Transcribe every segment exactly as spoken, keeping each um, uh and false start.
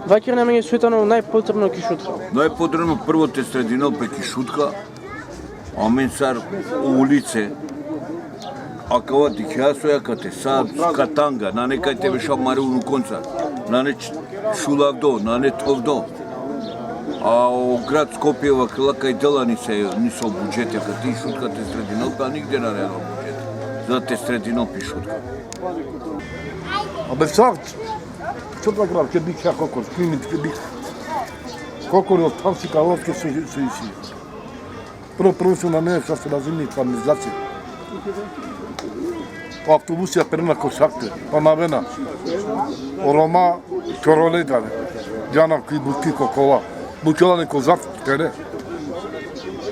Vakeren amenge soj tano najpotrebno ki Šutka. Najpotrebno prvo te sredinel pe ki Šutka, amen sar o ulice, akava dikhea soj akate, sa katanga, nane kaj te beša mare unukonca, nane č-, šulavdo, nane thovdo. A o grad Skopje vakela kaj dela nisi, nisi o budžet akate i Šutka te sredinel pe, a nigde nane o budžet. Za te sredinel pe i Šutka. Abe sar, Šutka grad, ke dikha kokor, klinit ke dikha. Kokor o tavsi kaloske so, so isi. Prvo, prvo so nane sa se razini kanalizacija. O avtobusija perena ko Šakte, pa na avena. O Roma čorole dane. Džana ki buti ko kola. Bukela ne ko zaf tere.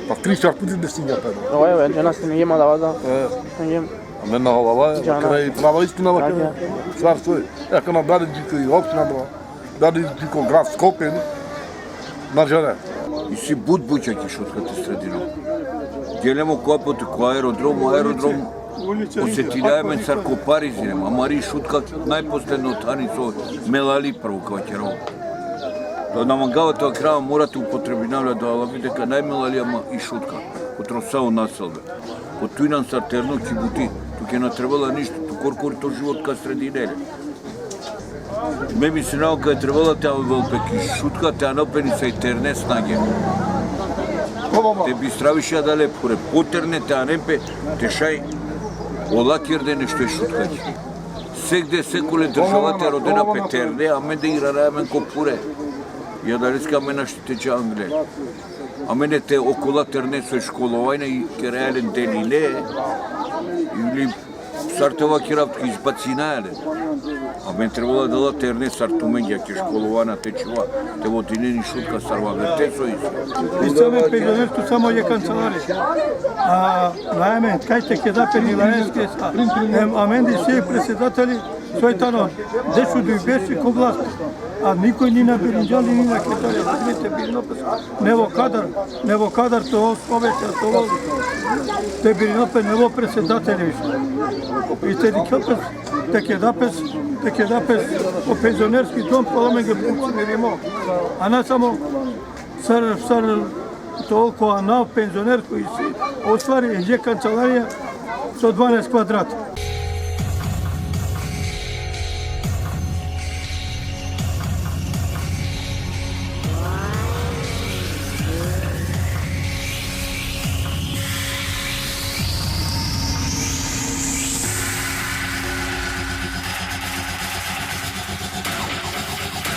Pa tri čar puti destinja pe. Oj, oj, džana se ne jema da vada. E. Ne jem. Amen na halava, Džana. Kraj prava istina, Džana. Vakere. Sar soj. E, kana dali dži ko opština, bro. Dali dži ko grad Skopje, na žele. Isi but buća ki Šutka te sredinel. Gelem o kopo te ko aerodrom, aerodrom osetilja amen sar ko Pariz inem, amari Šutka najposledno tani so melali prvo ka kerol. Da na mangava te vakerav, mora te upotrebinav la da alavi deka najmelali ama i Šutka. Kotar sa o naselbe. Po tu inan sar terno ki buti, tuke na trebela ništo, tu korkori to život ka sredinel. Me mislinava kaj trebela te avel pe ki Šutka, te anel pe nisaj terne snage. Te bistraviš adale pure po terne, te anen pe, te šaj ola kerde nešto e Šutka. Segde, sekole država te rodena pe terne, amen da irana amen ko pure. I adaleske amen našti te dža angle. Amen te okola terne so školovanja i keraja len deline, ili sar te vakerav, izbacinaja len. Amen trebela dela terne sar tumenge ke školovanja te čhiva, te vodinen i Šutka sar vaverte so isi. Isi amen penzionersko samo e kancelarija. A, na amen, kaj te keda pe ni laeske sa. Em, amen di si predsedateli, soj tano dešuduj berši ko vlast. A nikoj ni na birinđa le, ni na keda le, te birino pe. Nevo kadar, nevo kadar te ol soveća, te ol, te birino pe nevo predsedateli više. I te dikhel pe, te keda pe, te keda pe o penzionerski dom, kola amenge funkcionirimo. A na samo sar, sar to ko anav penzionersko isi, ostvari e kancelarija so dvanaest kvadrata.